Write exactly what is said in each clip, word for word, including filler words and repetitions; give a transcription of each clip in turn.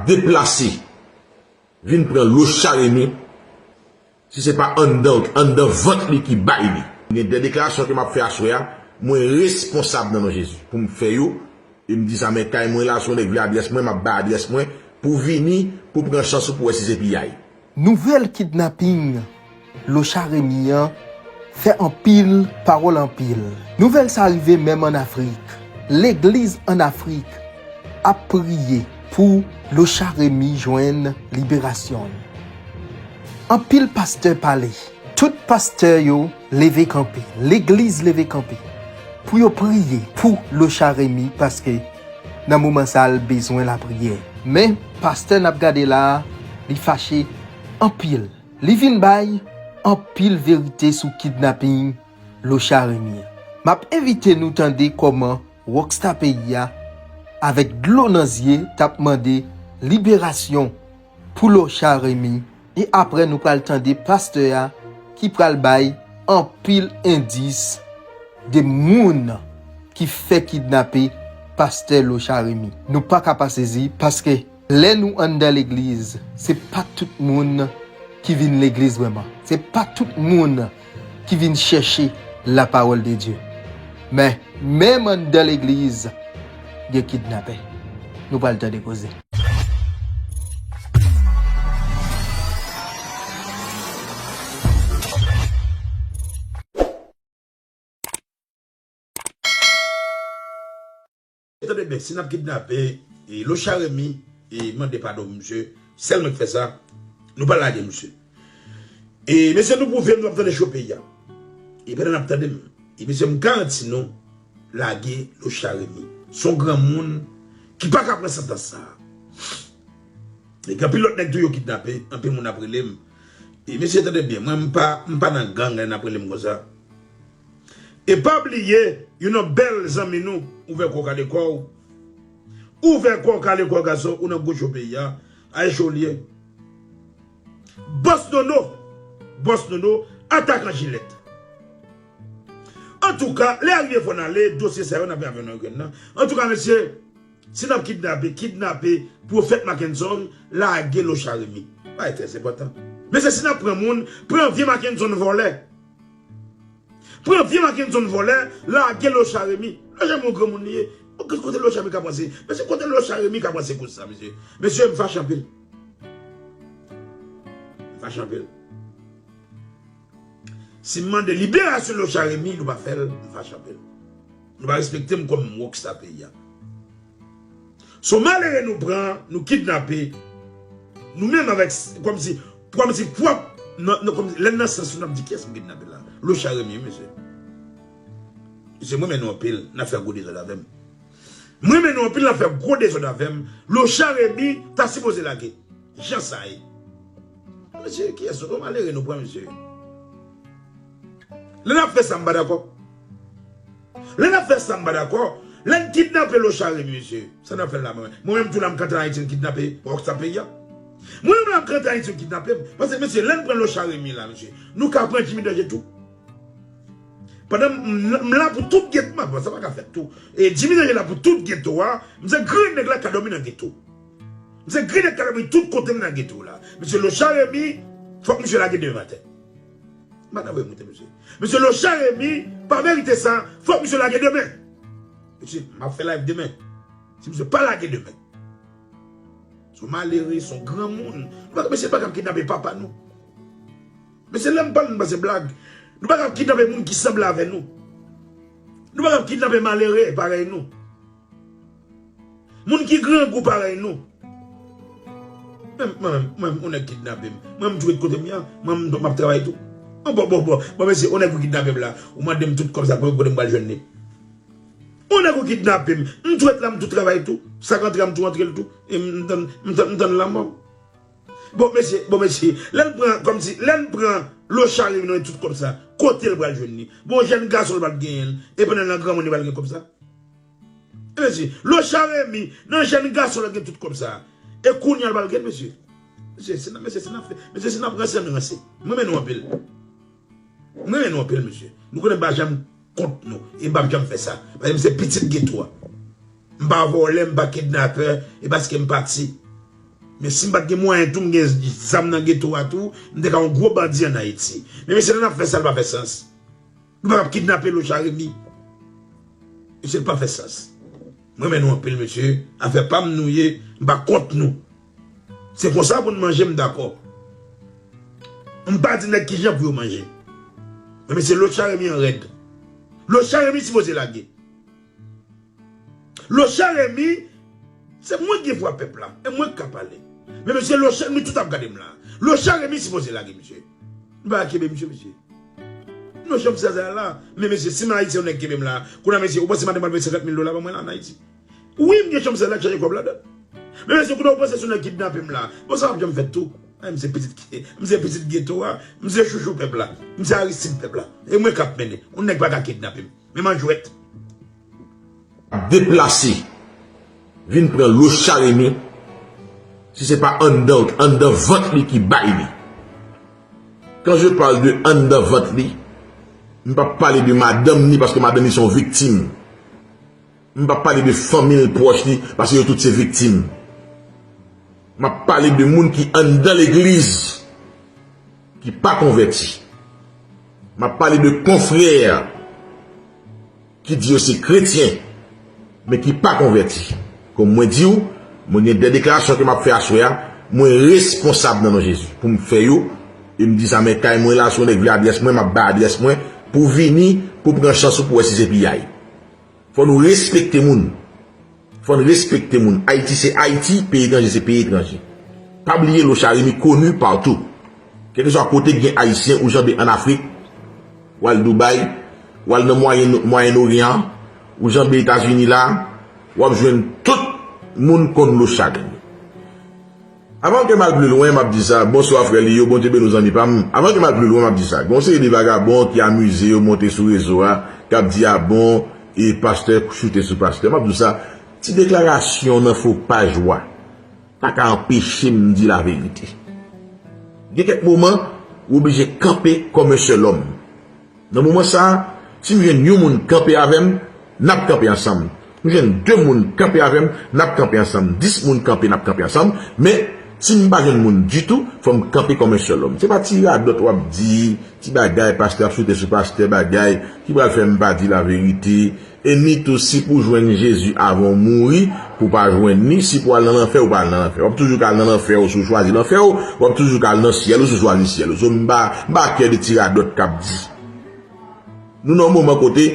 deplase, vin pran Locha Remy, si se pa anndan, anndan vant li ki bay li. Gen de deklarasyon ke m ap fè aswè a, mwen responsab nan non Jezi pou m fè yo, e m di sa, men kay mwen la, si yon nèg vle adrès mwen, m ap bay adrès mwen, pou w vini, pou w pran chans ou, pou w wè si se piyay. Nouvèl kidnaping Locha Remy an fè anpil pawòl anpil. Nouvèl sa rive menm ann Afrik. Legliz ann Afrik ap priye pou Locha Remy jwenn liberasyon l. Anpil pastè pale. Tout pastè yo leve kanpe. Legliz leve kanpe pou yo priye pou Locha Remy paske nan moman sa a l bezwen lapriyè. Men, pastè n ap gade la a, li fache anpil. Li vin bay anpil verite sou kidnaping Locha Remy an. M ap envite nou tande kòman Rockstar Peyi a, avèk dlo nan zye, t ap mande liberasyon pou Locha Remy. E apre, nou pral tande pastè a ki pral bay anpil endis de moun ki fè kidnape pastè Locha Remy. Nou pa ka pa sezi paske lè nou anndan legliz, se pa tout moun ki vin legliz vrèman. Se pa tout moun ki vin chèche la parole de Dieu. Men, menm anndan legliz, gen kidnapè. Nou pral tande koze. Tande byen, si n ap kidnape, e, Locha Remy, e, mande padon misye, sèl mwen k fè sa, nou pa lage misye. E, mesye, nou pwouve m, nou ap tande cho peyi a. E pandan n ap tande m, e, mesye, m garanti nou, lage Locha Remy. Se yon granmoun ki pa ka pran santans sa a. E gen anpil lòt nèg tou yo kidnape, anpil moun ap rele m. E mesye, tande byen, mwen m pa, m pa nan gang lè n ap rele m konsa. E pa bliye, youn nan bèl zanmi nou, ouvè kò w kale kò w. Ouvè kò w kale kò w gason, ou nan gwo cho peyi a. Ay cho l ye. Bòs Nono, Bòs Nono, atakan jilèt. Antouka, lè a rive fò n ale, dosye sa yo n ap avè nan grenn nan. Antouka, mesye, si n ap kidnape, kidnape pwofèt Mackenson, lage Locha Remy. Bagay trè enpòtan. Mesye, si n ap pran moun, pran vye Mackenson vòlè. Pran vye Mackenson vòlè, lage Locha Remy. Locha Remy yon granmoun li ye. Kote Locha Remy ka panse? Mesye, kote Locha Remy ka panse koz sa, mesye? Mesye, m fache anpil. M fache anpil. Si m mande liberasyon Locha Remy, nou pa fè l, m fache anpil. Nou pa respekte m kòm Rockstar Peyi a. Se yon malere nou pran, nou kidnape. Nou menm avèk, kòmsi, kòmsi pwòp, nan, nan, kòmsi, lè n nan sans nou, n ap di kiyès m kidnape la? Locha Remy, wi, mesye. Mesye, mwen renmen nou anpil, n ap fè gwo dezòd avè m. Mwen renmen nou anpil, n ap fè gwo dezòd avè m. Locha Remy ta sipoze lage. Jan sa ye. Mesye, kiyès nou? Yon malere nou pran, mesye. Lè n ap fè sa, m pa dakò. Lè n ap fè sa, m pa dakò. Lè n kidnape Locha Remy, mesye, sa n ap fè l la, mwen menm? Mwen menm tou la, m kanpe ann Ayiti, m kidnape Rockstar Peyi a. Mwen menm la, m kanpe ann Ayiti, m kidnape m. Paske, mesye, lè n pran Locha Remy la, mesye, nou ka pran Jimmy Danje tou. Pandan m, m, m la pou tout geto, m ap, sa pa ka fèt tou. E Jimmy Danje la pou tout geto a, m se grenn nèg la ka dòmi nan geto. M se grenn nèg ka dòmi tout kote m nan geto la. Mesye, Locha Remy, fòk misye lage demen maten. M pa nan vre moute, mesye. Mesye, Locha Remy pa merite sa, fòk misye lage demen. Mesye, m ap fè live demen. Si misye pa lage demen. Se yon malere, se yon granmoun. Nou pa, mesye, pa ka kidnape papa nou. Mesye, lè m pale, nou panse blag. Nou pa ka kidnape moun ki sanble avè nou. Nou pa ka kidnape malere parèy nou. Moun ki grangou parèy nou. Mwen, mwen, mwen, yon nèg kidnape m. Mwen, m tou ret kote m ye a. Mwen, m, m ap travay tou. Bon, bon, bon, bon, bon, mesye, yon nèg ou kidnape m la. Ou mande m tout kòb sa, kote m pral jwenn li? Yon nèg ou kidnape m. M tou ret la, m tou travay tou. Sa k antre a, m tou antre l tou. E m tann, m tann, m tann lanmò. Bon, mesye, bon, mesye, lè n pran, kòmsi, lè n pran Locha Remy nan tout kòb sa, kote l pral jwenn li? Bon, jèn gason l pa t genyen l, e pandan l nan granmoun li pral gen kòb sa? E mesye, Locha Remy, nan jèn gason l gen tout kòb sa, e kounye a l pral gen, mesye? Mesye, si n ap, mesye, si n ap fè, mesye, si n ap ranse, ann ranse. Mwen renmen nou anpil. Mwen renmen nou anpil, mesye. Nou konnen m pa janm kont nou. E m p ap janm fè sa. Paske m se pitit geto a. M pa vòlè, m pa kidnapè. E paske m pati. Men si m pa t gen mwayen tou, m gen zam nan geto a tou, m te ka yon gwo bandi ann Ayiti. Men mesye, lè n ap fè sa, l pa fè sans. Nou pa t ap kidnape Lochard Remy. Mesye, l pa fè sans. Mwen renmen nou anpil, mesye. Afè pa m nou ye, m pa kont nou. Se konsa pou n manje, m dakò. M pa di nèg kijan pou yo manje. Men mesye, Lochard Remy an rèd. Lochard Remy sipoze lage. Lochard Remy, se mwen ki gen vwa pèp la, e mwen k ka pale. Men mesye, Lochard, nou tout ap gade m la. Lochard Remy sipoze lage, mesye. Nou pa ka kenbe misye, mesye. Nou chanm sèzè la. Men mesye, si m Ayisyen, yon nèg kenbe m la, kounye a, mesye, ou panse madanm pral voye senkant mil dola ban mwen la ann Ayiti? Wi, m gen chanm sèzè la, k chanje kòb ladan. Men mesye, kounye a, ou panse se yon nèg kidnape m la. Bon, sa p ap janm fèt tou. Ay, m se pitit, m se pitit geto a, m se chouchou pèp la, m se Aristide pèp la. E mwen k ap mennen. Yon nèg pa ka kidnape m. Men m an jwèt. Deplase, vin pran Lochard Remy, si se pa anndan, anndan vant li ki bay li. Quand je parle de anndan vant li, m p ap pale de madanm ni, paske madanm ni se yon viktim. M p ap pale de fanmi l pwòch li, paske yo tout se viktim. M ap pale de moun ki anndan legliz, ki pa konvèti. M ap pale de konfrè ki di yo se kretyen, men ki pa konvèti. Kòm mwen di w, mwen gen de deklarasyon ke m ap fè aswè a, mwen responsab nan non Jezi pou m fè yo, e m di sa, men kay mwen la, si yon nèg vle adrès mwen, m ap bay adrès mwen, pou w vini, pou w pran chans ou, pou w wè si se piyay. Fò nou respekte moun. Fò n respekte moun. Ayiti se Ayiti, peyi etranje se peyi etranje. Pa bliye Lochard Remy koni patou. Kèlkeswa kote k gen Ayisyen, ou janbe ann Afrik, w al Dubai, w al nan Mwayen, Mwayen Oryan, ou janbe Etazini la, w ap jwenn tout moun konn Lochard Remy. Avan ke m al pli lwen, m ap di sa, bonswa frè Lio, Bondye beni w zanmi pa m. Avan ke m al pli lwen, m ap di sa, gen yon seri de vagabon ki amize yo monte sou rezo a, k ap di a bon, e pastè choute sou pastè. M ap di w sa, ti deklarasyon nan fo paj ou a pa ka anpeche m di laverite. Gen kèk moman, ou oblije kanpe kòm yon sèl òm. Nan moman sa a, si m jwenn yon moun kanpe avè m, n ap kanpe ansanm. M jwenn de moun kanpe avè m, n ap kanpe ansanm. Dis moun kanpe, n ap kanpe ansanm. Men, si m pa jwenn moun ditou, fò m kanpe kòm yon sèl òm. Se pa ti radòt w ap di, ti bagay, pastè ap choute sou pastè, bagay, ki pral fè m pa di laverite. E ni tou, si pou w jwenn Jezi avan w mouri, pou w pa jwenn li, si pou w al nan lanfè, ou pa al nan lanfè. W ap toujou ka al nan lanfè ou si w chwazi lanfè ou, w ap toujou ka al nan syèl ou si w chwazi syèl ou. So, m pa, m pa kè de ti radòt k ap di. Nou nan yon moman kote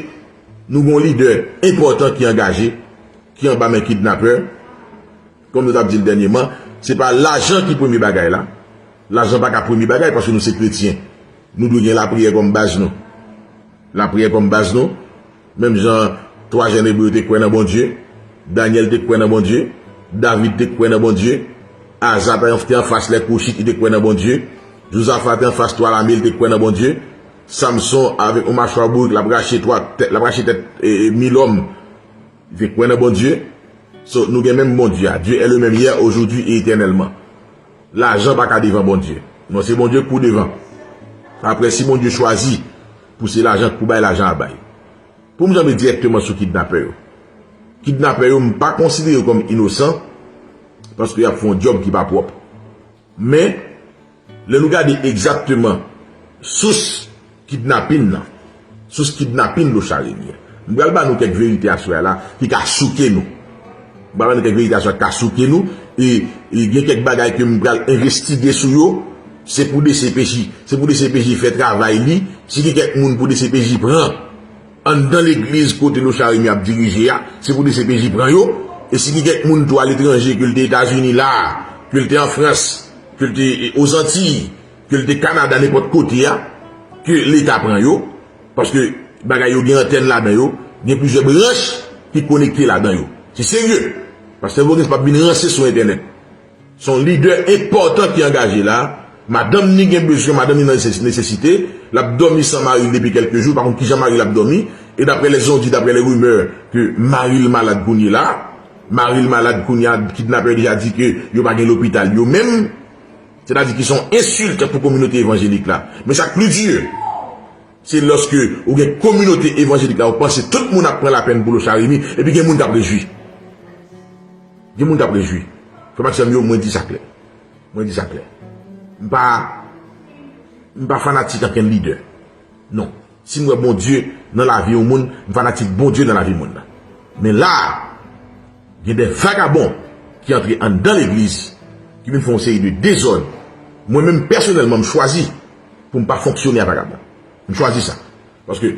nou gen yon lidè enpòtan ki angaje, ki anba men kidnapè. Kòm nou t ap di l dènyèman, se pa lajan ki premye bagay la. Lajan pa ka premye bagay paske nou se kretyen. Nou dwe gen lapriyè kòm baz nou. Lapriyè kòm baz nou. Menm jan twa jèn Ebre yo te kwè nan Bondye, Danyèl te kwè nan Bondye, David te kwè nan Bondye, Aza te anfas lè Kouchit, li te kwè nan Bondye, Jozafa te anfas twa lame, li te kwè nan Bondye, Samson avèk yon machwa bourik, l ap rache twa tèt, l ap rache tèt e, e, mil òm, li te kwè nan Bondye. So, nou gen menm Bondye a. Dieu est le même hier, aujourd'hui et éternellement. Lajan pa ka devan Bondye. Non, se Bondye k pou devan. Apre, si Bondye chwazi pou se lajan k pou bay, lajan a bay. Pou m janbe dirèkteman sou kidnapè yo. Kidnapè yo, m pa konsidere yo kòm inosan, paske y ap fè yon djòb ki pa pwòp. Men, lè nou gade egzakteman sous kidnapin nan, sous kidnapin Lochard Remy an, m pral ba nou kèk verite aswè a la ki ka souke nou. M pral ba nou kèk verite aswè a ki ka souke nou. E, e gen kèk bagay ke m pral envestige sou yo. Se pou D C P J, se pou D C P J fè travay li. Si gen kèk moun pou D C P J pran anndan legliz kote Lochard Remy ap dirije a, se pou D C P J pran yo. E si gen kèk moun tou aletranje, ke l te Etazini la, ke l te an Frans, ke l te, e, Ozantiy, ke l te Kanada, nenpòt kote a, ke Leta pran yo, paske bagay yo gen antèn ladan yo, gen plizyè branch ki konekte ladan yo. Se serye. Pastè Voguens p ap vin ranse sou entènèt. Se yon lidè enpòtan ki angaje la. Madanm ni gen bezwen, madanm ni nan nesesite. L ap dòmi san mari l depi kèlke jou, pa konn kijan mari l ap dòmi. E daprè les on-dit, daprè les rumeurs, ke mari l malad kounye la. Mari l malad kounye a, kidnapè yo deja di ke yo pa gen lopital yo menm. Sètadi ki se yon ensilt pou kominote evanjelik la. Men sa k pli di, se lòske ou gen kominote evanjelik la, ou panse tout moun ap pran lapèn pou Lochard Remy, epi gen moun k ap rejwi. Gen moun k ap rejwi. Frè m ak sè m yo, mwen di sa klè. Mwen di sa klè. M pa, m pa fanatik ankenn lidè. Non. Si m wè Bondye nan lavi yon moun, m fanatik Bondye nan lavi moun nan. Men la a, gen de vagabon ki antre anndan legliz, ki vin fè yon seri de dezòd. Mwen menm pèsonèlman, m chwazi pou m pa fonksyone ak vagabon. M chwazi sa. Paske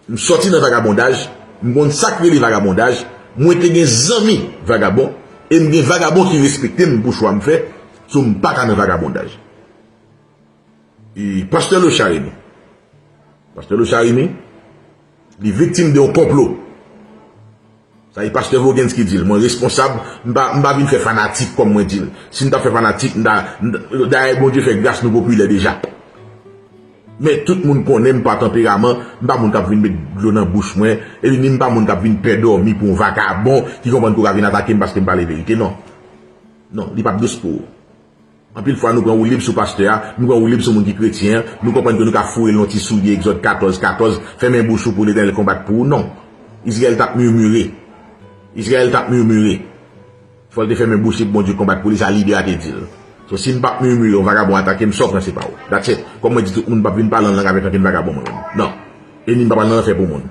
m sòti nan vagabondaj, m konn sa k rele vagabondaj, mwen te gen zanmi vagabon, e m gen vagabon ki respekte m pou chwa m fè, so m pa ka nan vagabondaj. E pastè Lochard Remy. Pastè Lochard Remy, li viktim de yon konplo. Sa e pastè Voguens ki di l. Mwen responsab, m pa, m pa vin fè fanatik kòm mwen di l. Si m t ap fè fanatik, m ta, m ta, dayè Bondye fè gras nou popilè deja. Men tout moun konnen m pa tanperaman, m pa moun k ap vin met dlo nan bouch mwen, epi ni m pa moun k ap vin pè dòmi pou yon vagabon ki konprann ke w ka vin atake m paske m pale verite, non. Non, li p ap dous pou ou. Anpil fwa nou pran woulib sou pastè a, nou pran woulib sou moun ki kretyen an, nou konprann ke nou ka foure l yon ti soulye Egzòd katòz katòz, fèmen bouch ou pou Letènèl konbat pou ou, non. Izrayèl t ap mimire. Izrayèl t ap mimire. Fò l te fèmen bouch li pou Bondye konbat pou li, sa lidè a te di l. So, si m p ap mimire, yon vagabon atake m, sa w panse pa w. That's it. Kòm mwen di tout moun, m p ap vin pale an lang avèk ankenn vagabon mwen menm. Non. E ni m pa pral nan lanfè pou moun.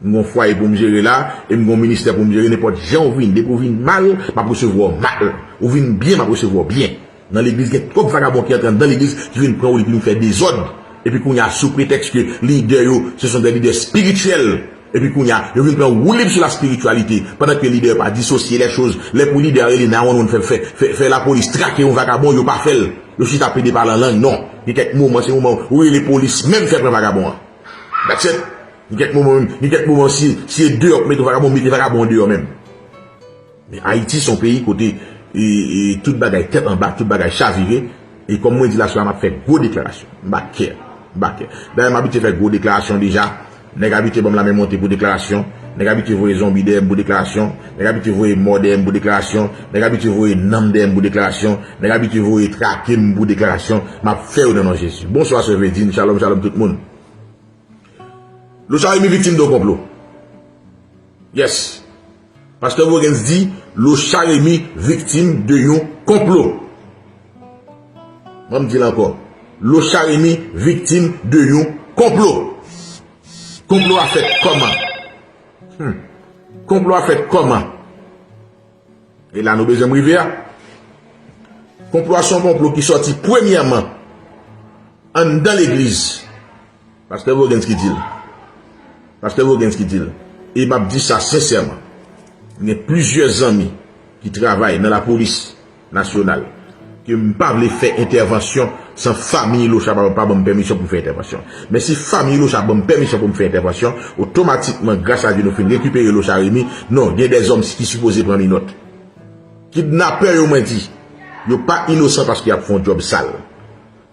M gon fwaye pou m jere la, e m gon ministè pou m jere, nenpòt jan w vin, depi w vin mal, m ap resevwa w mal. Ou vin byen, m ap resevwa w byen. Nan legliz, gen twòp vagabon ki antre anndan legliz, ki vin pran woulib, ki vin fè dezòd. Epi kounye a, sou pretèks ke lidè yo, ce sont des leaders spirituels. Epi kounye a, yo vin pran woulib sou la spirityalite. Pandan ke lidè yo pa disosye lè choz. Lè pou lidè a rele nine one one fè, fè, fè, fè lapolis trake yon vagabon, yo pa fè l. Yo chita pede pale an lang, non. Gen kèk moman, se moman ou rele polis, menm fè pran vagabon an. That's it. Gen kèk moman menm, gen kèk moman si, si e deyò pou mete vagabon, mete vagabon an deyò menm. Men Ayiti se yon peyi kote e, e, tout bagay tèt anba, tout bagay chavire. E kòm mwen di l aswè a, m ap fè gwo deklarasyon. M pa kè. M pa kè. Dayè, m abitye fè gwo deklarasyon deja. Nèg abitye ban m lamen monte pou deklarasyon. Nèg abitye voye zonbi dèyè m pou deklarasyon. Nèg abitye voye mò dèyè m pou deklarasyon. Nèg abitye voye nanm dèyè m pou deklarasyon. Nèg abitye voye trake m pou deklarasyon. M ap fè yo nan non Jezi. Bonswa, sè Vedine. Shalom, shalom tout moun. Lochard Remy viktim de yon konplo. Yes. Pastè Voguens di, Lochard Remy viktim de yon konplo. Mwen m di l ankò. Lochard Remy viktim de yon konplo. Konplo a fèt kòman? Hmm. Konplo a fèt kòman? E la nou bezwen m rive a. Konplo a se yon konplo ki sòti premyèman anndan legliz. Pastè Voguens ki di l. Pastè Voguens ki di l. E m ap di sa sensèman. M gen plizyè zanmi ki travay nan lapolis nasyonal ke m pa vle fè entèvansyon san fanmi Lochard pa, pa ban m pèmisyon pou m fè entèvansyon. Men si fanmi Lochard ban m pèmisyon pou m fè entèvansyon, otomatikman, gras a Dye, nou fin rekipere Lochard Remy. Non, gen dèzòm ki sipoze pran minòt. Kidnapè yo, mwen di, yo pa inosan paske y ap fè yon djòb sal.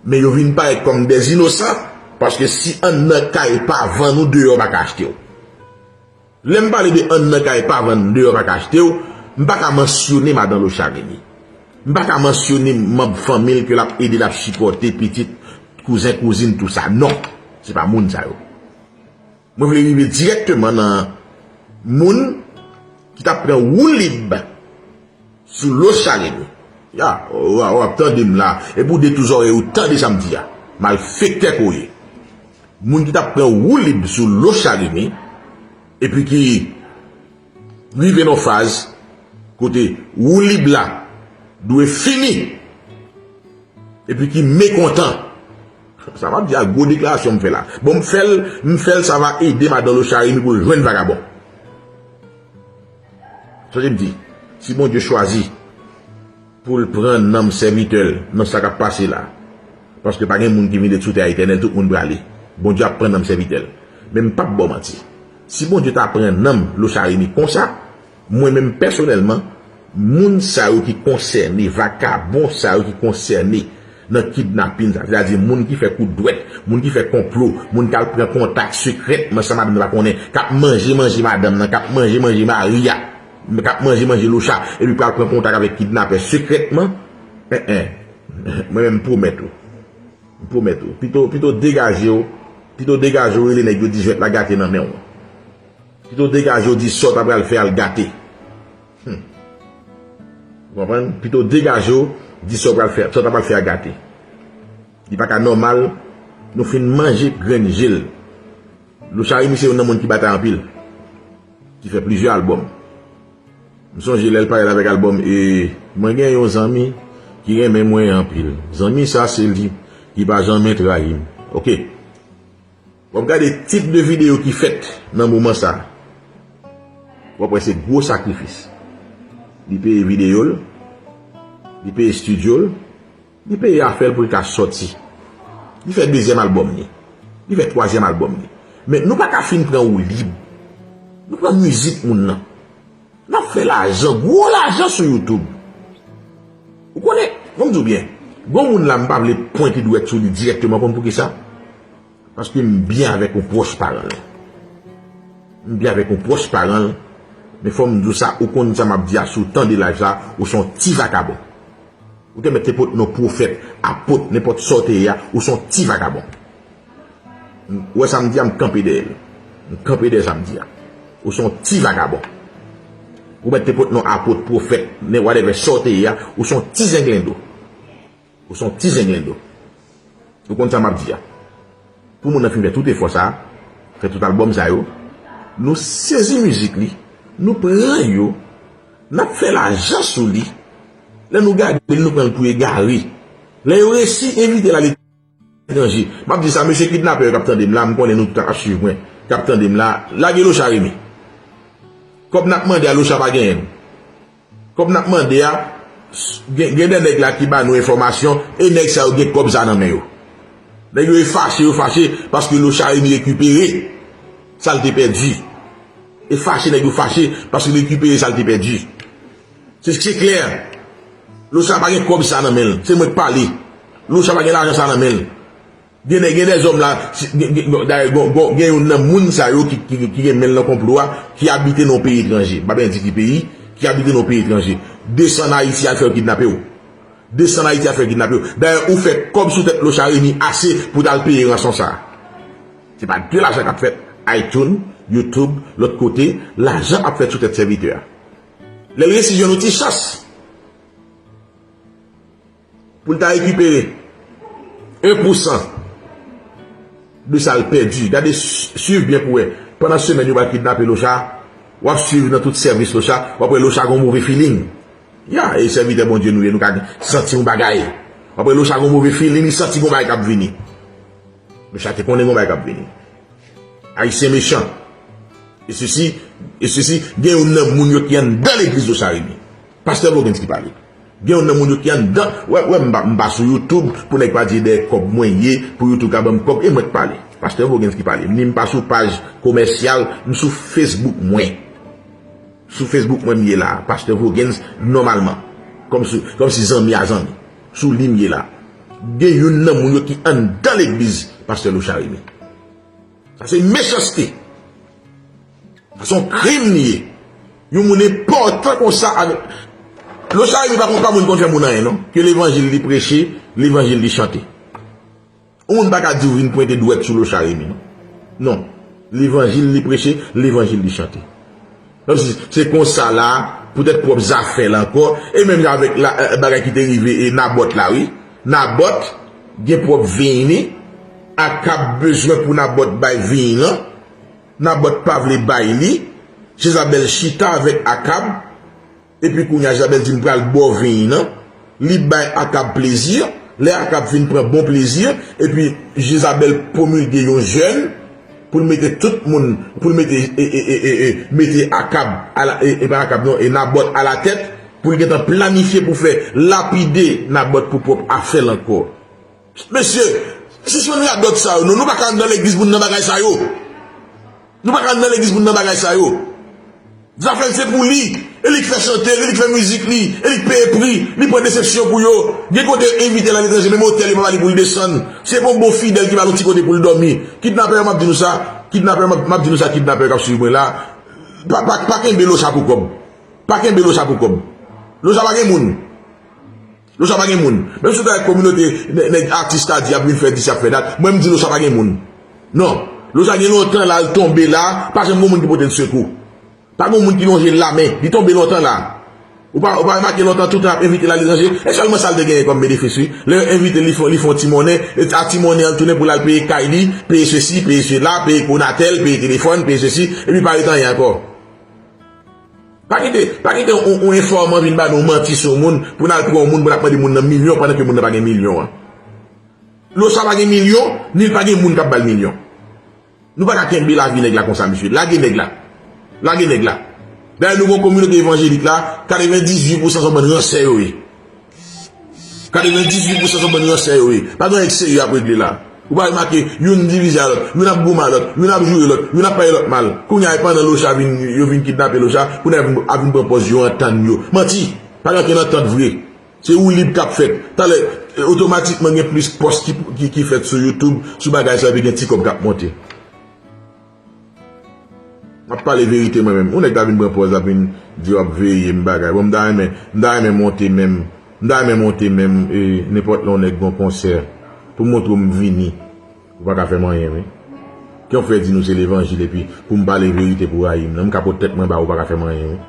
Men yo vin parèt kòm dèzinosan, paske si anndan kay pa vann ou, deyò pa ka achte w. Lè m pale de anndan kay pa vann, deyò pa ka achte w, m pa ka mansyone madan Lochard Remy. M pa ka mansyone manm fanmi l ke l ap ede, l ap sipòte, pitit, kouzen, kouzin, tout sa. Non, se pa moun sa yo. Mwen vle rive dirèkteman nan moun ki t ap pran woulib sou Lochard Remy. Ya, w, w, w ap tande m la. Epi w detounen zòrèy ou, tande sa m di a. Malfektè ke w ye. Moun ki t ap pran woulib sou Lochard Remy, epi ki rive nan faz kote woulib la dwe fini, epi ki mekontan. Sa m ap di a, gwo deklarasyon m fè la. Bon, m fè l, m fè l, sa va ede madan Lochard Remy pou l jwenn vagabon. Sonje m di, si Bondye chwazi pou l pran nanm sèvitè l nan sa k ap pase la, paske pa gen moun ki vin ret sou tè a etènèl, tout moun prale. Bondye ap pran nanm sèvitè l. Men m p ap ba w manti. Si Bondye ta pran nanm Lochard Remy konsa, mwen menm pèsonèlman, moun sa yo ki konsène, vakabon sa yo ki konsène nan kidnapin sa, sètadi moun ki fè kout dwèt, moun ki fè konplo, moun k al pran kontak sekrètman san madanm nan pa konnen, k ap manje manje madanm nan, k ap manje manje mari a, k ap manje manje Lochard, epi pral pran kontak avèk kidnapè sekrètman, en, en, mwen menm m pwomèt ou, m pwomèt ou, pito, pito degaje w, pito degaje w rele nèg yo di jwèt la gate nan men w. Pito degaje w di sa w ta pral fè a l gate. Hmm. Ou konprann? Pito degaje w, Di sa w pral fè, sa w ta pral fè a gate. Li pa ka nòmal, nou fin manje grenn je l. Lochard Remy se youn nan moun ki batay anpil, ki fè plizyè albòm. M sonje lè l parèt avèk albòm e mwen gen yon zanmi ki renmen mwen anpil. Zanmi sa se li ki pa janmen trayi m. Oke. W ap gade tip de videyo ki fèt nan moman sa. W ap wè se gwo sakrifis. Li peye videyo l, li peye estidyo l, li peye afè l pou l ka sòti. Li fè dezyèm albòm li. Li fè twazyèm albòm li. Men nou pa ka fin pran woulib. Nou pran mizik moun nan. N ap fè lajan, gwo lajan sou YouTube. Ou konnen, ban m di w byen, gon moun la m pa vle pwente dwèt sou li dirèkteman, konn poukisa? Paske m byen avèk yon pwòch paran l. M byen avèk yon pwòch paran l, men fò m di w sa, ou konn sa m ap di a, si w tande live sa, ou se yon ti vakabon. Ou te mèt te pot non pwofèt, apot, nenpòt sa w te ye a, ou se yon ti vakabon. Ou wè sa m di a, m kanpe dèyè l. M kanpe dèyè sa m di a. Ou se yon ti vakabon. Ou mèt te pot non apot, pwofèt, nen whatever sa w te ye a, ou se yon ti zenglendo. Ou se yon ti zenglendo. Ou konn sa m ap di a. Pou moun nan fin fè tout efò sa, fè tout albòm sa yo, nou sezi mizik li, nou pran yo, n ap fè lajan sou li. Lè nou gade l, nou pran l pou egare. Lè yo resi envite l al etranje. M ap di sa, mesye kidnapè yo k ap tande m la, m konnen nou tout ap swiv mwen, k ap tande m la, lage Lochard Remy. Kòb n ap mande a, Lochard pa genyen l. Kòb n ap mande a, s- gen, gen de nèg la ki ba nou enfòmasyon, e nèg sa yo gen kòb sa nan men yo. Nèg yo e fache, yo fache, paske Lochard Remy rekipere sa l te pèdi. E fache, nèg yo fache, paske l rekipere sa l te pèdi. Se, se klè. Lochard pa gen kòb sa nan men l. Se mwen k pale. Lochard pa gen lajan sa nan men l. Gen de, gen de zòm la, si- gen, gen, dayè, gon- gon- gen youn nan moun sa yo ki, ki, ki gen men l nan konplo a, ki abite nan yon peyi etranje. M pa bezwen di ki peyi, ki abite nan yon peyi etranje. Desann Ayiti al fè yo kidnape w. Desann Ayiti al fè yo kidnape w. Dayè, ou fè kòb sou tèt Lochard Remy ase pou w t al peye ranson sa a. Se pa de lajan k ap fèt. iTunes, YouTube, lòt kote, lajan ap fèt sou tèt sèvitè a. Lè l resi jwenn yon ti chans pou l ta rekipere en pou san de sa l pèdi. Gade, s- swiv byen pou wè. Pandan semèn yo pral kidnape Lochard, w ap swiv nan tout sèvis Lochard, w ap wè Lochard gon move feeling. Ya, e sèvitè Bondye nou ye, nou ka santi yon bagay. W ap wè Lochard gon move feeling, li santi gon bagay k ap vini. Lochard te konnen gon bagay k ap vini. Ayisyen mechan. E sesi, e sesi, gen youn nan moun yo ki anndan legliz Lochard Remy. Pastè Voguens ki pale. Gen youn nan moun yo ki anndan. Wè, wè, m pa, m pa sou YouTube pou nèg pa di dèyè kòb mwen ye, pou YouTube ka ban m kòb, e mwen k pale. Pastè Voguens ki pale. Ni m pa sou paj komèsyal, m sou Facebook mwen. Sou Facebook mwen m ye la, Pastè Voguens, nòmalman. Kòmsi, kòmsi zanmi a zanmi. Sou li m ye la. Gen youn nan moun yo ki anndan legliz Pastè Lochard Remy. Sa se mechanste. Sa se yon krim li ye. Yon moun enpòtan konsa avèk. Lochard Remy pa konn pa moun konn fè moun anyen non. Ke levanjil li preche, levanjil li chante. Yon moun pa ka di w vin pwente dwèt sou Lochard Remy non. Non. Levanjil li preche, levanjil li chante. Kòmsi se konsa la, poutèt pwòp zafè l ankò, e menm jan avèk la, eh, bagay ki te rive e Nabòt la wi. Nabòt gen pwòp vin li, Akab bezwen pou Nabòt bay vin lan, Nabòt pa vle bay li, Jezabèl chita avèk Akab, epi kounye a Jezabèl di m pral ba w vin nan, li bay Akab plezi, lè Akab fin pran bon plezi, epi Jezabèl pwomilge yon jèn pou l mete tout moun, pou l mete, e, e, e, e, e, mete Akab, ala, e, e pa Akab non, e Nabòt alatèt, pou l gentan planifye pou fè lapide Nabòt pou pwòp afè l ankò. Mesye, sispann radòt sa yo non, nou pa ka anndan legliz pou n nan bagay sa yo. Nou pa ka anndan legliz pou n nan bagay sa yo. Zafè l se pou li, e li k fè chante l, e li k fè mizik li, e li k peye pri, li pran desepsyon pou yo. Gen kote yo envite l aletranje, menm otèl yo pa ba li pou l desann. Se pa yon bon fidèl ki ba l yon ti kote pou l dòmi. Kidnapè yo, m ap di nou sa, kidnapè yo, m ap, m ap di nou sa, kidnapè yo k ap swiv mwen la, pa, pa, pa kenbe Lochard pou kòb. Pa kenbe Lochard pou kòb. Lochard pa gen moun. Lochard pa gen moun. Menm si w ta wè kominote nè- nèg atis ta di ap vin fè dis, ap fè dat, mwen m di Lochard pa gen moun. Non. Lochard gen lontan la, l tonbe la, pa janm gon moun ki pote l sekou. Pa gon moun ki lonje l lamen, li tonbe lontan la. Ou pa, ou pa remake lontan toutan ap envite l aletranje? E sèlman sa l te genyen kòm benefis, wi. Lè yo envite l, li fè, li fè yon ti monnen, e a ti monnen an tounen pou l al peye kay li, peye sesi, peye sela, peye Conatel, peye telefòn, peye sesi, epi pa ret anyen ankò. Pa kite, pa kite yon, yon enfòman vin ba nou manti sou moun, pou n al pran yon moun, pou n ap mande moun nan milyon, pandan ke moun nan pa gen milyon an. Locha pa gen milyon, ni l pa gen moun k ap ba l milyon. Nou pa ka kenbe lavi nèg la konsa, mesye. Lage nèg la. Lage nèg la. Dayè, nou gon kominote evanjelik la, katrevendizuit pousan se yon bann ransè yo ye. Katrevendizuit pousan se yon bann ransè yo ye. Pa gen anyen k serye ap regle la. Ou pa remake, youn divize a lòt, youn ap goumen a lòt, youn ap joure lòt, youn ap pale lòt mal. Kounye a, e pandan Locha vin, yo vin kidnape Locha, kounye a ap vin pran pòz yo antann yo. Manti! Pa gen okenn antant vre. Se woulib k ap fèt. Talè, e, otomatikman gen plis pòs ki, ki, ki fèt sou YouTube, sou bagay sa, epi gen ti kòb k ap monte. M ap pale verite mwen menm. Yon nèg ta vin pran pòz, l ap vin di w ap veye m bagay. Bon, m ta renmen, m ta renmen monte menm, m ta renmen monte menm, e, nenpòt lè yon nèg gon konsè, pou montre w m vini. Ou pa ka fè m anyen, wi. Kiyonk fè di nou se levanjil epi pou m pale verite pou rayi m nan? M ka pot tèt mwen ba ou, ou pa ka fè m anyen, wi.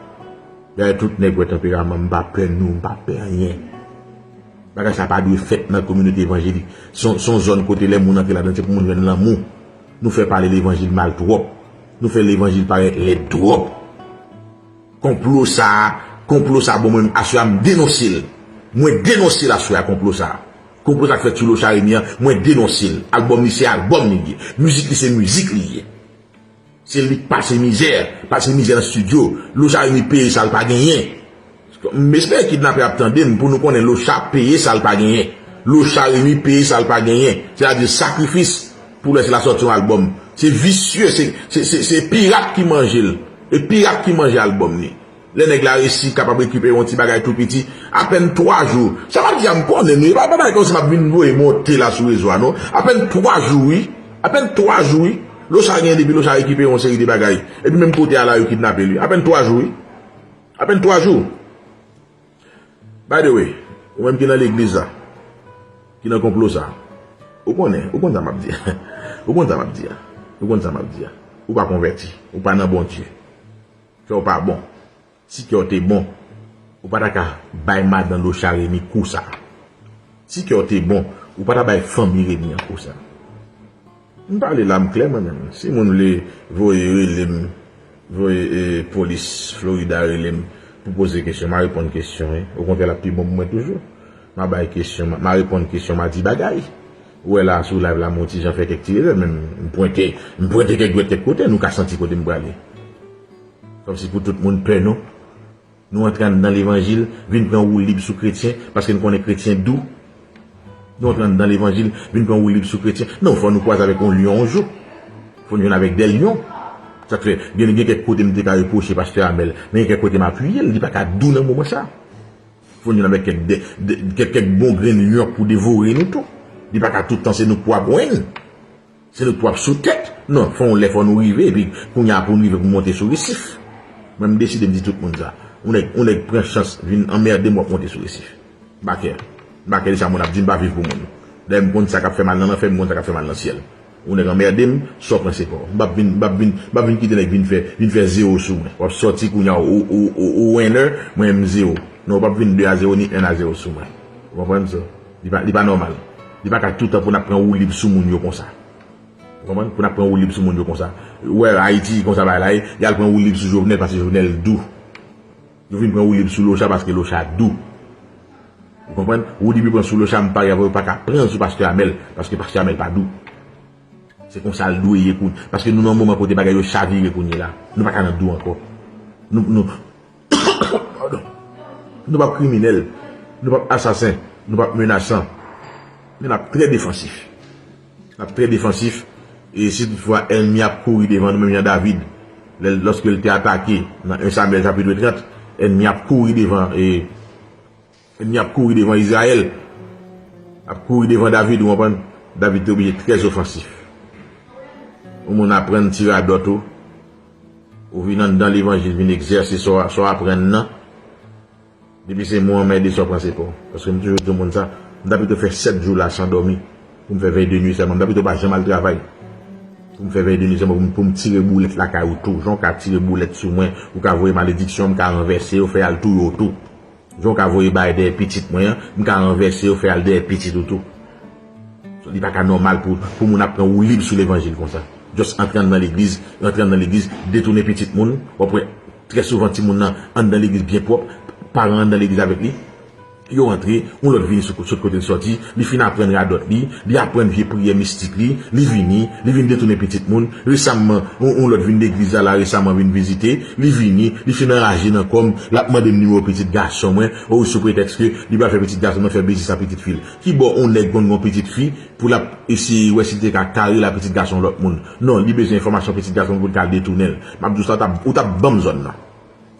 Dayè, tout nèg wè tanperaman m, m pa pè nou, m pa pè anyen. Bagay sa pa dwe fèt nan kominote evanjelik. Se yon, se yon zòn kote lè moun antre ladan, se pou moun jwenn lanmou. Nou fè pale levanjil mal twòp. Nou fè levanjil parèt lèd twòp. Konplo sa a, konplo sa a, bon, mwen menm, aswè a, m denonse l. Mwen denonse l aswè a, konplo sa a. Konplo sa k fèt sou Locha Remy an, mwen denonse l. Albòm li se albòm li ye. Mizik li se mizik li ye. Se li k pase mizè, pase mizè nan estidyo. Locha Remy peye sa l pa genyen. M espere kidnapè ap tande m pou nou konnen Locha peye sa l pa genyen. Locha Remy peye sa l pa genyen. Sètadi sakrifis pou lè se la sòti yon albòm. Se visye, se, se, se, se pirat ki manje l. E pirat ki manje albòm li. Lè nèg la resi kapab rekipere yon ti bagay tou piti, apèn twa jou. Sa m ap di a, m konnen nou, e pa, pa bagay kòmsi m ap vin voye monte la sou rezo a, non. Apèn twa jou, wi. Apèn twa jou, wi. Locha gen depi Locha rekipere yon seri de bagay. Epi menm kote a la, yo kidnape li. Apèn twa jou, wi. Apèn twa jou. By the way, ou menm ki nan legliz la, ki nan konplo sa, ou konnen, ou konn sa m ap di a. Ou konn sa m ap di a. Ou konn sa m ap di a. Ou pa konvèti. Ou pa nan Bondye. Kè w pa bon. Si kè w te bon, ou pa ta ka bay madan Locha Remy kou sa. Si kè w te bon, ou pa ta bay fanmi Remy an kou sa. M pale la, m klè mwen menm. Si moun vle voye rele m, voye, e, polis Florida rele m pou poze kesyon, m a reponn kesyon, wi. Okontrè, l ap pi bon pou mwen toujou. M a bay kesyon, m a, m a reponn kesyon, m a di bagay. Ou wè la, sou live la, m yon ti jan fè kèk ti erè, men m pwente, m pwente kèk dwèt kèk kote, nou ka santi kote m prale. Kòmsi pou tout moun pè nou. Nou antre anndan levanjil, vin pran woulib sou kretyen, paske n konnen kretyen dou. Nou antre anndan levanjil, vin pran woulib sou kretyen. Non, fò nou kwaze avèk yon lyon yon jou. Fò n jwenn avèk de lyon. Sa k fè, gen, gen kèk kote m te ka repwoche pastè Amèl, men gen kèk kote m apiye l, li pa ka dou nan moman sa. Fò n jwenn avèk kèk, de, de, kèk, kèk bon grenn lyon pou devore nou tou. Li pa ka tout tan se nou k pou ap wenn. Se nou k pou ap sou tèt. Non, fò yon lè fò nou rive, epi kounye a pou n rive pou monte sou resif. Mwen m deside m di tout moun sa. Yon nèg, yon nèg pran chans vin anmède m, w ap monte sou resif. M pa kè. M pa kè de sa moun ap di, m pa viv pou moun. Dayè m konn sa k ap fè mal nan lanfè, m konn sa k ap fè mal nan syèl. Yon nèg anmède m, sa w panse pa w. M p ap vin, m p ap vin, m p ap vin kite nèg vin fè, vin fè zewo sou mwen. W ap sòti kounye a, ou, ou, ou, ou winner, mwen m zewo. Non, w p ap vin de a zewo ni en a zewo sou mwen. Ou konprann sa? Li pa, li pa nòmal. Li pa ka tout tan pou n ap pran woulib sou moun yo konsa. Ou konprann? Pou n ap pran woulib sou moun yo konsa. Ou wè Ayiti konsa bagay la ye, y al pran woulib sou Jovenel paske Jovenel dou. Yo vin pran woulib sou Locha paske Locha dou. Ou konprann? Woulib yo pran sou Locha, m parye avè w, yo pa ka pran l sou pastè Amèl, paske pastè Amèl pa dou. Se konsa l dwe ye kounye a. Paske nou nan yon moman kote bagay yo chavire kounye la. Nou pa ka nan dou ankò. Nou, nou, Padon. Nou p ap kriminèl, nou p ap asasen, nou p ap menasan. Men n ap trè defansif. N ap trè defansif. E si toutfwa ènmi ap kouri devan nou, menm jan David, lè, lòske l te atake nan en Samyèl chapit trant, ènmi ap kouri devan, e, ènmi ap kouri devan Izrayèl, ap kouri devan David, ou konprann? David te oblije trè ofansif. Yon moun aprann ti radòt ou, ou vin anndan levanjil, vin egzèse sa w, sa w aprann nan. Depi se mwen anmède sa w panse pa w. Paske m toujou di yon moun sa, m ta pito fè sèt jou la san dòmi, pou m fè vèy de nwi sèlman. M ta pito pa janm al travay, pou m fè vèy de nwi sèlman, pou m, pou m tire boulèt lakay ou tou. Jan w ka tire boulèt sou mwen, ou ka voye malediksyon, m ka ranvèse yo, fè y al touye w tou. Jan w ka voye bagay dèyè pitit mwen an, m ka ranvèse yo, fè al dèyè pitit ou tou. So, li pa ka nòmal pou, pou moun ap pran woulib sou levanjil konsa. Just antre anndan legliz, antre anndan legliz, detounen pitit moun. W ap wè, trè souvan, timoun nan anndan legliz byen pwòp, paran anndan legliz avèk li. Yo antre, yon lòt vini sou, sot kote l sòti, li fin aprann radòt li, li aprann vye priyè mistik li, li vini, li vin detounen pitit moun. Resamman, yon, yon lòt vin legliz la, la resaman vin vizite, li vini, li fin anraje nan kò m, l ap mande m nimewo pitit gason mwen, o sou pretèks ke li pral fè pitit gason mwen fè bezis a pitit fi l. Kibò yon nèg konn gen yon pitit fi pou l ap eseye wè si l te ka kare l a pitit gason lòt moun? Non, li bezwen enfòmasyon pitit gason pou l ka detounen l. M ap di w sa, w t ap, ou t ap ban m zòn nan.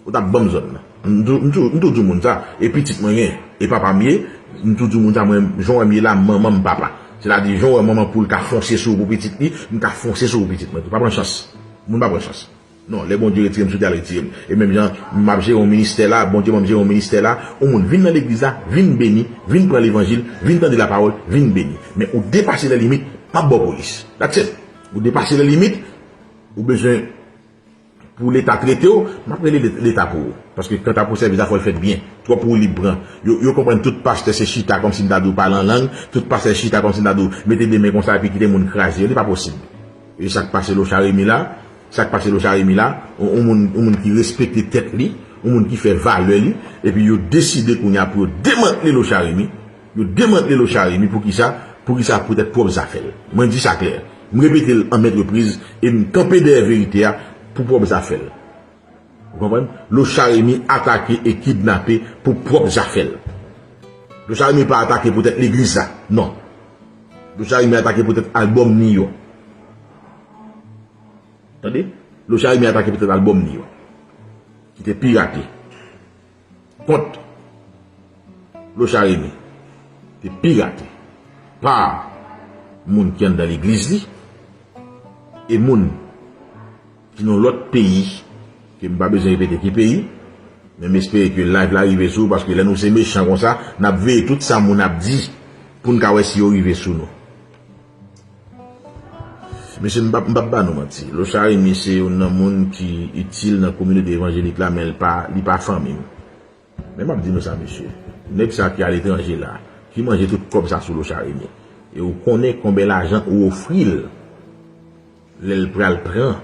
Ou t ap ban m zòn nan. M tou, m tou, m tou di moun sa, e pitit mwen gen, e papa m ye, m tou di moun sa, mwen, jan w wè m ye la, manman m papa. Sètadi, jan w wè manman poul ka fonse sou ou pou pitit li, m ka fonse sou ou pou pitit mwen tou. Pa pran chans. Moun pa pran chans. Non, lè Bondye retire m sou tè a, l retire m. E menm jan m ap jere yon ministè la, Bondye ban m jere yon ministè la, yon moun vin nan legliz la, vin beni, vin pran levanjil, vin tande lapawòl, vin beni. Men ou depase lè limit, m ap ba w polis. That's it. Ou depase lè limit, ou bezwen pou Leta trete w, m ap rele Let-, Leta pou ou. Paske kanta pou sèvis la, fò l fèt byen. Twòp woulib pran. Yo, yo konprann tout pastè se chita kòmsi m ta di w pale an lang, tout pastè chita kòmsi m ta di w mete de men konsa epi kite moun kraze yo. Li pa posib. E sa k pase Locha Remy la, sa k pase Locha Remy la, yon, yon moun, yon moun ki respekte tèt li, yon moun ki fè valè li, epi yo deside kounye a pou yo demantle Locha Remy, yo demantle Locha Remy, poukisa? Poukisa? Poutèt pwòp zafè l. Mwen di sa klè. M repete l an mèt repriz e m kanpe dèyè verite a pou pwòp zafè l. Ou konprann? Locha Remy atake e kidnape pou pwòp zafè l. Locha Remy pa atake poutèt legliz la. Non. Locha Remy atake poutèt albòm ni yo. Tande? Locha Remy atake poutèt albòm ni yo. Ki te pirate. Kont Locha Remy te pirate pa moun ki anndan legliz li e moun ki nan lòt peyi, ke m pa bezwen repete ki peyi, men m espere ke live la rive sou ou, paske lè nou se mechan konsa, n ap veye tout sa moun ap di pou n ka wè si yo rive sou nou. Mesye, m p ap, m p ap ba nou manti. Locha Remy se youn nan moun ki itil nan kominote evanjelik la, men l pa, li pa fanmi m. Men m ap di nou sa, mesye. Nèg sa ki aletranje la, ki manje tout kòb sa sou Locha Remy. E ou konnen konbyen lajan ou ofri l lè l pral pran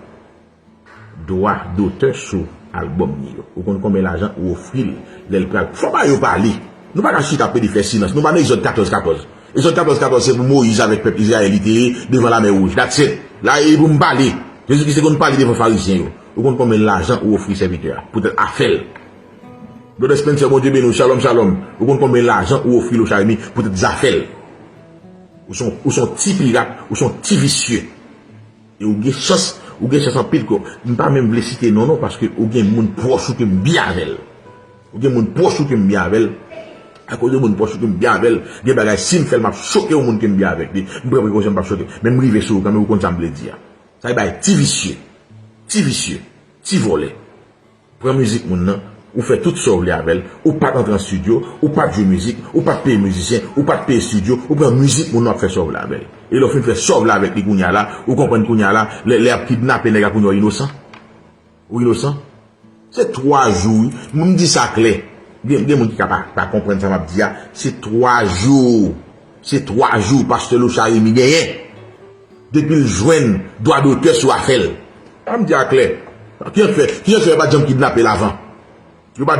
dwa dotè sou albòm ni yo. Ou konn konbyen lajan ou ofri l lè l pral. Fò ba yo pale. Nou pa ka chita pede fè silans. Nou pa nan Egzòd katòz katòz. Egzòd katòz katòz se pou Moyiz avèk pèp Izrayèl li te ye devan Lamè Wouj. That's it. La e pou m pale. Jezi Kris te konn pale devan Farizyen yo. Ou konn konbyen lajan ou ofri sèvitè a poutèt afè l? Brother Spencer, Bondye beni w. Shalom, shalom. Ou konn konbyen lajan ou ofri Locha Remy poutèt zafè l? Ou se yon, ou se yon ti pirat, ou se yon ti visye. E ou gen chans, ou gen chans anpil ke m pa menm vle site non non, paske ou gen moun pwòch ou ke m byen avè l. Ou gen moun pwòch ou ke m byen avè l. Akoz de moun pwòch ou ke m byen avè l, gen bagay si m fè l, m ap choke yon moun ke m byen avèk li. M pran prekosyon m p ap choke. Men m rive sou ou kanmenm, ou konn sa m vle di a. Sa e bay ti visye. Ti visye. Ti vòlè. Pran mizik moun nan, ou fè tout sa w vle avè l, ou pa t antre an estidyo, ou pa t jwe mizik, ou pa t peye mizisyen, ou pa t peye estidyo, ou pran mizik moun nan, w ap fè sa w vle avè l. E lè w fin fè sa w vle avèk li kounye a la, ou konprann kounye a la, lè, lè y ap kidnape nèg la kounye a, w inosan. Ou inosan. Se twa jou, wi. M di sa klè. Gen, gen moun ki ka pa, pa konprann sa m ap di a. Se twa jou. Se twa jou pastè Locha Remy genyen. Depi l jwenn dwa dotè sou afè l. An m di a klè. Kijan k fè, kijan k fè yo pa t janm kidnape l avan? Yo pa